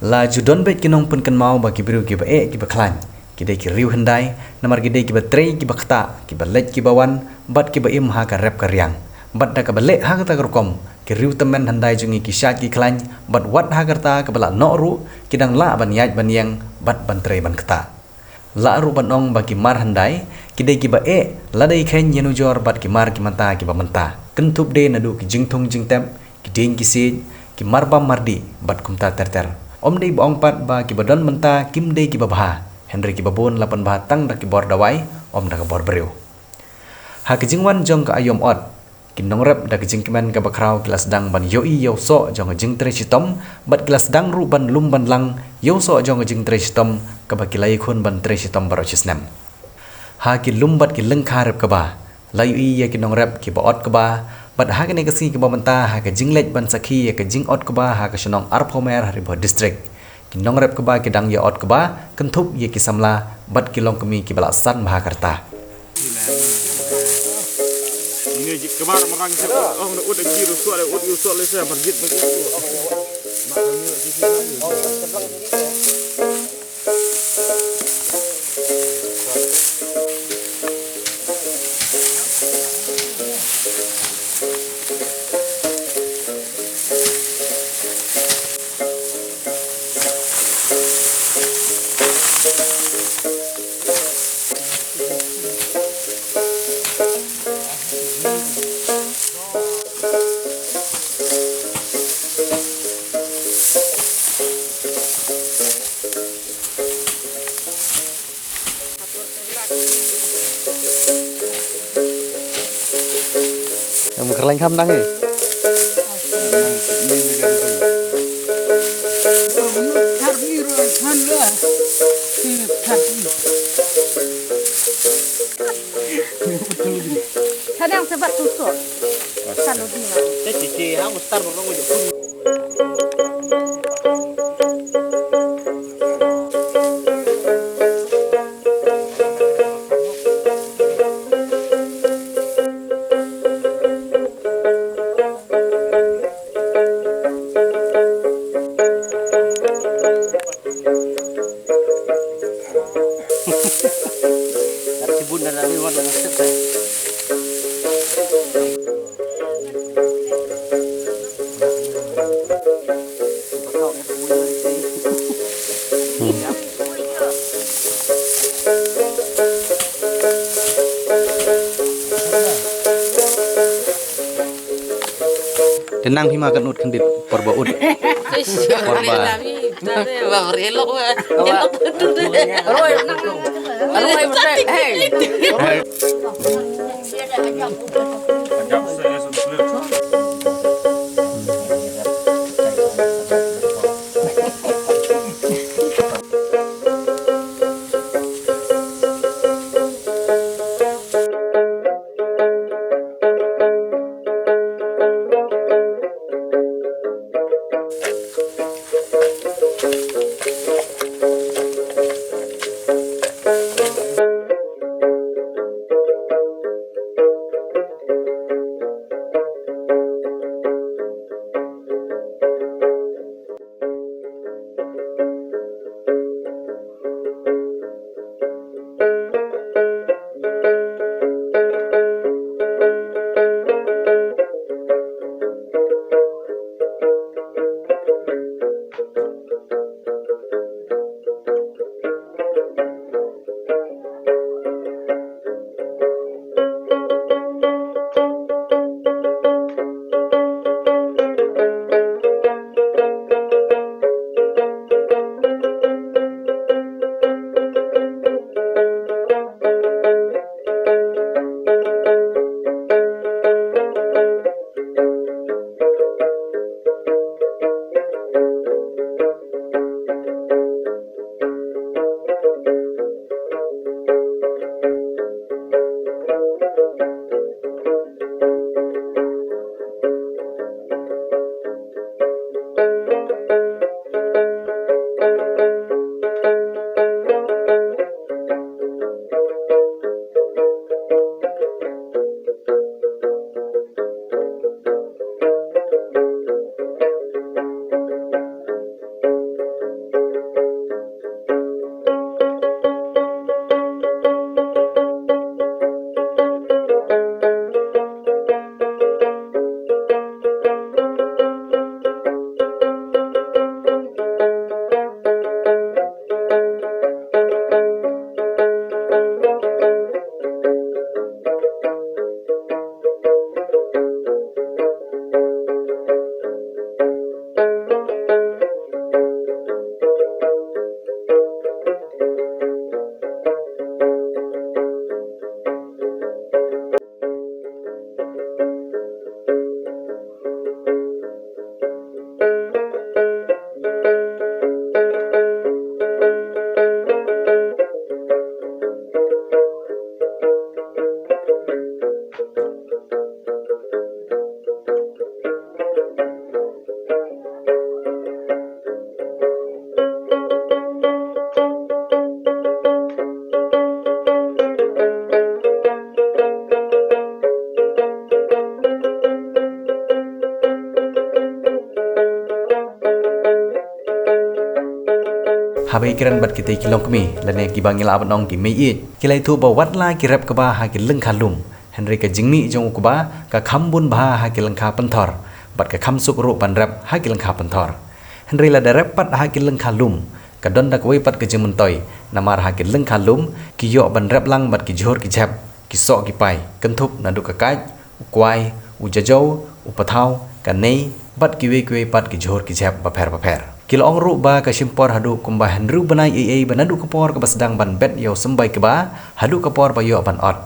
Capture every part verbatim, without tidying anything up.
La ju don beit ki nongpynkynmaw ba ki briew kiba eh kiba khlaiñ ki dei ki riew hyndai, namar ki dei kiba trei kiba ktah, kiba leit kiba wan, bad kiba im ha ka rep ka riang. Bad da kaba leh ha kata ka rukom, ki riew tymmen hyndai jong ngi ki shait ki khlaiñ, bad wat ha kata kaba lah noh ruh, ki dang lah ban ïaid ban ïeng, bad ban trei ban ktah. Lah ruh ban ong ba ki mar hyndai ki dei kiba eh, lada ïakhein ïa nujor bad ki mar ki mynta kiba mynta. Kynthup de naduh ki jingthung jingtep, ki dieng ki siej, ki mar bam mar dih, bad kumta ter ter. Ym dei ba ong pat ba kiba don mynta kim dei kiba bha, hynrei kiba bun la pynbha tang da ki bor dawai, ym da ka bor briew. Ha ka jingwan jong ka aïom ot, ki nongrep da ka jingkmen kaba khraw ki la sdang ban ïohi ïa u soh jong ka jingtrei shitom, bad ki la sdang ruh ban lum ban lang ïa u soh jong ka jingtrei shitom kaba ki la ïakhun ban trei shitom baroh shi snem. Ha ki lum bad ki lyngkha rep kaba, la ïohi ïa ki nongrep kiba ot kba, bad ha kane ka sngi kaba mynta ha ka jingleit ban sakhi ïa ka jingot kba ha ka shnong Arphew Mer ha Ri Bhoi District. Ki nongrep kba ki dang ïa ot kba, kynthup ïa ki samla, bad ki longkmie kiba la san bha ha ka rta. Em kyrleng kham nang i. Kadang sebab tusuk. Kalau dia. Teh cici, ha, mustar berong aja. Te nang phi ma kan ut khyndiat por ba ut. Por ba. Ba relo. Roi, roi, hey. Haba kren bad kita ki longkmie lane kiba ngi lah ban ong ki mei ïeit, ki la ïathuh ba wat la ki rep kba ha ki lyngkha lum, hynrei ka jingmih jong u kba ka kham bun bha ha ki lyngkha pynthor bad ka kham suk ruh ban rep ha ki lyngkha pynthor. Hynrei lada rep pat ha ki lyngkha lum, ka don da kawei pat ka jingmyntoi, namar ha ki lyngkha lum ki ïoh ban rep lang bad ki jhur ki jhep, ki soh ki pai, kynthup naduh ka kait, u kwai, u jajew, u pathaw, ka nei, bad kiwei kiwei pat ki jhur ki jhep bapher bapher. Ki la ong ruh ba ka shim por haduh kumba hynriew bnai ei ei ba naduh ka por kaba sdang ban bet ïa u symbai kba haduh ka por ba ïoh ban ot.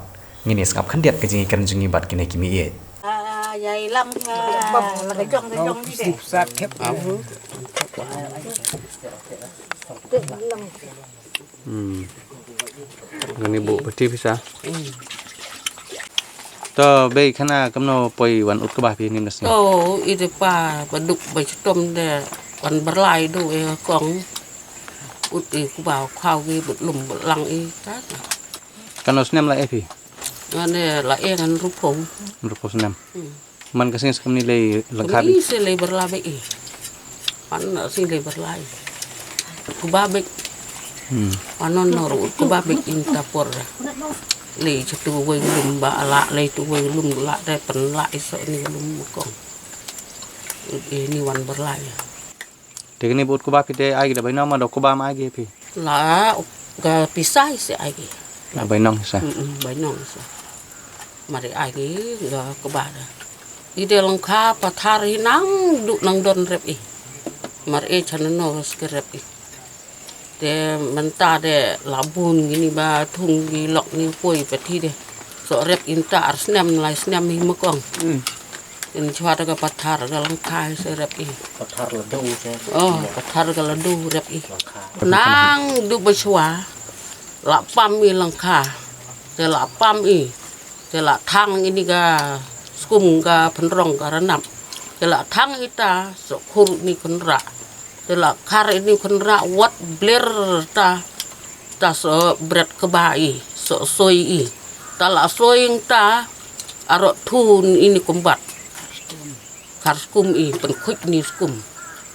Ngin ïa sngap khyndiat ka jingïakren jong ngi bad kine ki mei ïeit. Hmm. Ngani bu pati pisa. To bei khana kamno poi wan ut kba phi nim nasni. To ite pa baduk ba chitom de wan berlai du e kong. Ut e kba khau gi but lum but lang i ta. Kano snem la e phi? Ngane la e ngan rupo. Rupo snem. Hmm. Man ka sngi sa kamni lei lyngkha bik? Kamni se lei berla bik i. Pan na sngi lei berla i. Kba bik. Hmm. Panon nor kba bik in ta por. Lei chatu wei lum ba la lei tu wei lum la te pen la i so ni lum kong. Ini wan berla i. Te kini but kba phi te ai gi da bainong ma da kba ma ai gi phi. La ka pisai se ai gi. La bainong sa. Mm, mm, bainong sa. Mari ai gi ga kba da. Ide lyngkha pathar hi nang du nang don rep i. Mar e chana no ske rep i. Te mynta de la bun gini ba thung gi lok ni poi pati de. So rep inta ar snem lai snem hi makong. Hmm. In chwa da ka pathar ka lyngkha se rep i. Pathar la du se. Oh, pathar ka la du rep i. Lyngkha. Nang du ba chwa. La pam i lyngkha. Te la pam i. Te la thang ini ka skum ka pynrong ka ranap. Te la thang ita so khur ni kynra. Te la khar ini kynra wat bler ta. Ta so bret kba i. So soi i. Ta la soi ta. Aro thun ini kumbat. Khar skum i pynkhoj ni skum.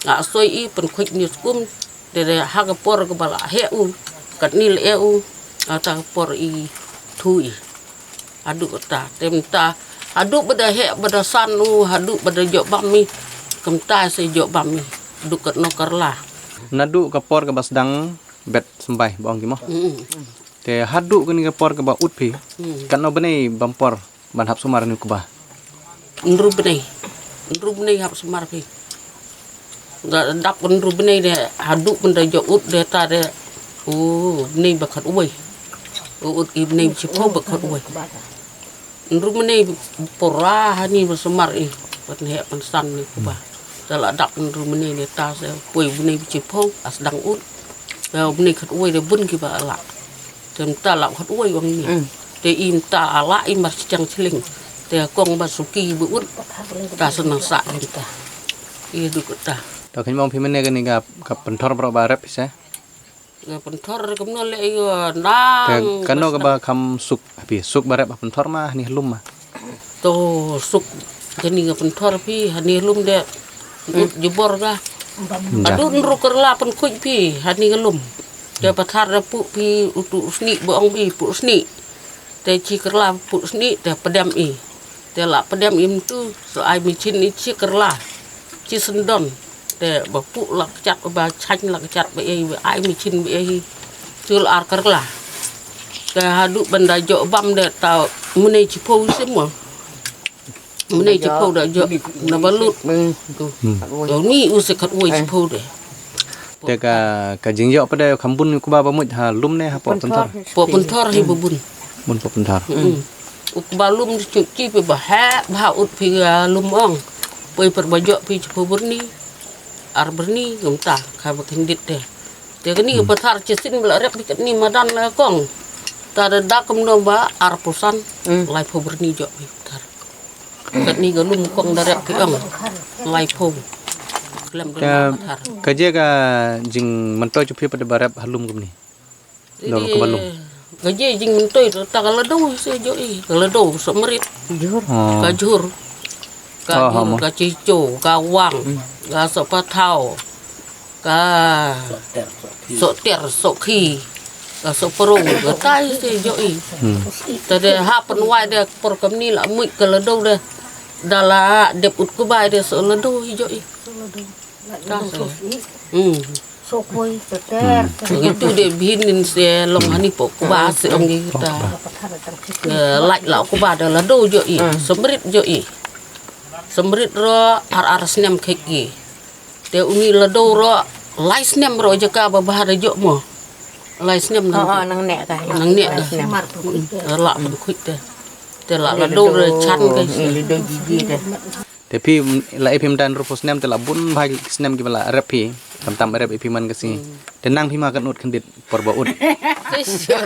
A soi i pynkhoj ni skum. Te de ha ka por kaba la he u. Kat ni le u. A ta ka por i thu i. Haduh ta, te mynta, haduh ba da heh, ba da san u, haduh ba da joh bam mi. Kumta se joh bam mi. Duk kat no karla. Naduh ka por kaba sdang bet symbai ba ong ki mo. Mm. Te haduh kani ka por kaba ut phi. Mm. Katno bnei bam por ban hap sumar ni kba. Nru bnei. Nru bnei hap sumar phi. Nga dap nru bnei de haduh pynda joh ut de ta de. U bnei ba khat uwei. U ut i bnei chipho ba khat uwei. Nru bnei pora hani ba sumar i. Ban heh ban san ni kba. Da la dap nru bnei de ta se. Uwei bnei chipho as dang ut. Ba bnei khat uwei de bun kiba la. Te mynta la khat uwei wang ni. Mm. Te i mynta a la i mar chichang chling. Te kong ba suki bu ut. Ta senang sa i mynta. I du kata. Ta khin mong phi mene kani ka, ka pynthor bro ba rep se. Ka pynthor kumno le i nang. Te kano ka ba kham suk phi suk ba rep ba pynthor ma ni lum ma. To suk kani ka pynthor phi hani lum de. Ut jubor ka. Adu nru kerla pynkuj phi hani ka lum. Te pathar da pu phi utu usni ba ong phi pu usni. Te chi kerla pu usni te pedem i. Te la pedem i mtu so ai michin i chi kerla. Chi sendon. Te ba pu la kchat ba chanh la kchat ba ei ba ai michin ba ei. Chul ar kerla. Te hadu benda jok bam de ta mene chi pau semua. Mene chi pau da jok na balut. Tu. Ni u se khat uai chi pau de. Te ka, ka jingjok pa de kham bun ku ba ba muj ha lum ne ha pok pynthor. Pok pynthor hi ba bun. Bun pok pynthor. U ku ba lum chi chi pe ba ha ba ut pi lum ong. Poi per ba jok pi chi pau berni. Ar berni ngam ta ka ba kendit de. Te kani ka pathar chi sin ba la rep pi kani madan la kong. Ta da dak kum no ba ar pusan. Lai pau berni jok pi pathar. Katni ka lum kong da rep ki ong. Lai pho. Klem da pathar. Ka je ka jingmyntoi chu phi pat ba rep ha lum kumni. Dol ka ba lum. Ka je jingmyntoi ta ka la do se jo i ka la do so merit. Ka jhur. Ka jhur ka chicho ka wang. Ka so pathau. Ka sok ter sok khi, ka sok prung ka tai se jo i. Te de ha pynwai de por kamni la muit ka ladu de. Da la dep ut kubai de sok ladu i jo i. Ka se. Hmm. Sokoi, sok ter. Ngi tu de bhin nin se long hani pok kuba se ong ngi ta. Lait la kuba de ladu jo i. Semrit jo i. Semrit ro ar ar snem khek i. Te uni ladu ro lai snem ro jaka ba bahar jo mo. Lai snem nang. Oh, nang nek ka. Nang nek ka. Lai snem. La pun khuit te. Te la ladu ro chan ka. Ladu jiji te. Te phi la iphi mynta hynriewphew snem te la bun bha ki snem kiba la rep phi. Tam tam rep iphi man ka sngi. Te nang phi ma kan ut khyndiat por ba ut.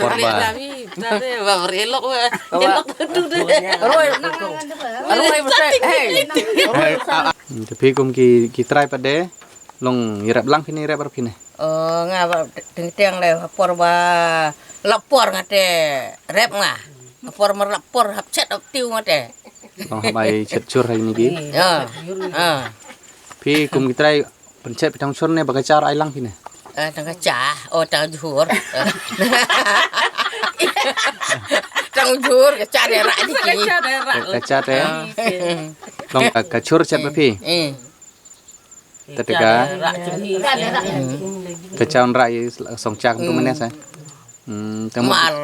Por ba. Roi. Roi. Hey. Te phi kum ki ki trai pat de long i rep lang phi ne rep ar phi ne. Oh, nga ba teng teng le por ba la por nga te rep nga. Por mar la por hap chet hap tiu nga te. Long hap ai chet chur hai ni ki. Ya. Ah. Phi kum ki trai pynchet phi tang chur ne ba ka char ai lang phi ne. Eh, tang ka cha, oh tang jhur. Tang jhur ka cha de ra di ki. Ka cha de. Long ka, ka chur chet ba phi. Eh. Tete ka. Ka chawn ra i song chak tu mane sa. Hmm, te mar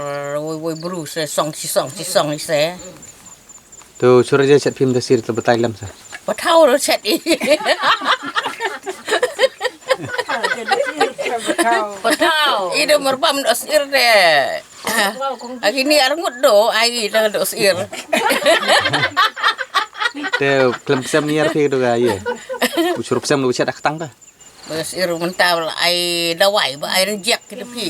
woi woi bru se song si song si song i se. Tu chur je chet phim da sir te batai lem sa. Pathau ro chet i. Pathau. I do mar bam do sir de. Agi ni ar ngut do, ai da do sir. Te klem sem ni ar phi do ga ye. U chur sem do chet ak tang ka. Bas ir mynta ba la ai dawai ba ai reject ki da phi.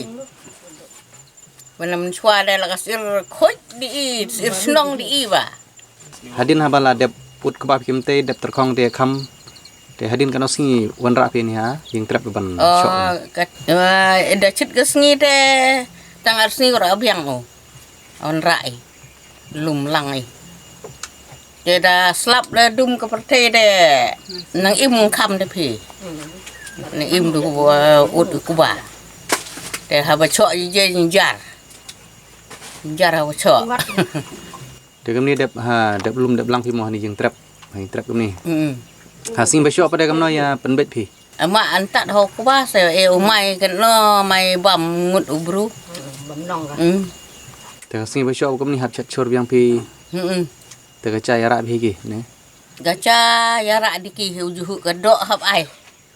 Ba na mynshwa da la ka sir khoi di i, sir shnong di i ba. Hadien haba la dep ut kba phi kumte dep tyrkhong te kham. Te hadien kano sngi wanrah phi ni ha, ïing trep ban shoh. Oh, ka, eh, da chit ka sngi te tang ar sngi ra biang o. Wanrah i. Lum lang i. Te da slap da dum ka pyrthei de nang im kham de phi. Nang im du, uh, ut kuba. Te haba chok i je jinjar. Jinjar haba chok. Te kamni dep ha dep lum dep lang phi mo hani jingtrep. Ha jingtrep kamni. Hmm. Ha sing ba shok pa de kamno ïa pynbeit phi. Ama antat ho kuba se e u mai kan lo mai bam ngut u bru. Bam nong ka. Hmm. Te ka sngi ba shok kumni hap chat chur biang phi. Hmm. Te ka cha ïa rah phi ki ne. Ka cha ïa rah di ki hi u juhu ka dok hap ai.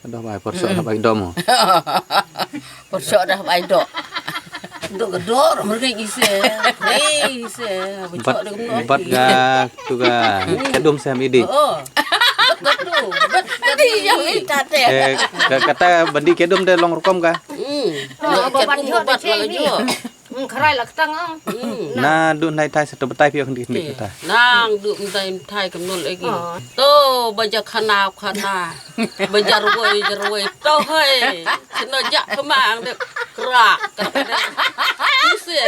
Ka dok hap ai por shok hap ai dok mo. Por shok da hap ai dok. Dok ka dok ram rei ise. Rei ise. Bat bat ga tu ga kedum sem idi. Oh. Bat tu. Bat. Di yang ita te. Eh, ka- kata bandi kedum de long rukom ka. Hmm. Ba ba ba ba ba. Hmm, kharai la ktang ang. Hmm. Na du nai thai sa to batai phi khndi khndi kata. Nang du nai thai kam nol egi. Oh. To ba ja khana khana. Ba ja rwai ja rwai to hai. Sino ja kemang de krak. Kise.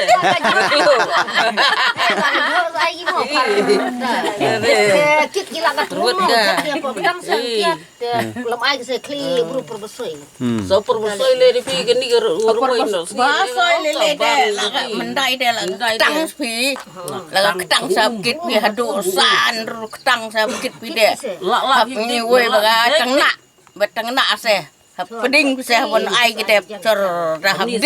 Kit kila ka turun. Kit dia apa bedang sang kiat. Te lem ai se khli bru por besoi. Hmm. So por besoi le di phi kani ka ru ru bai no. Besoi le le de la mendai de la tang phi. La tang sa kit phi hadu san ru tang sa kit phi de. La la ni wei ba tang na. Ba tang na se. Peding se ban ai kit de chor dah di.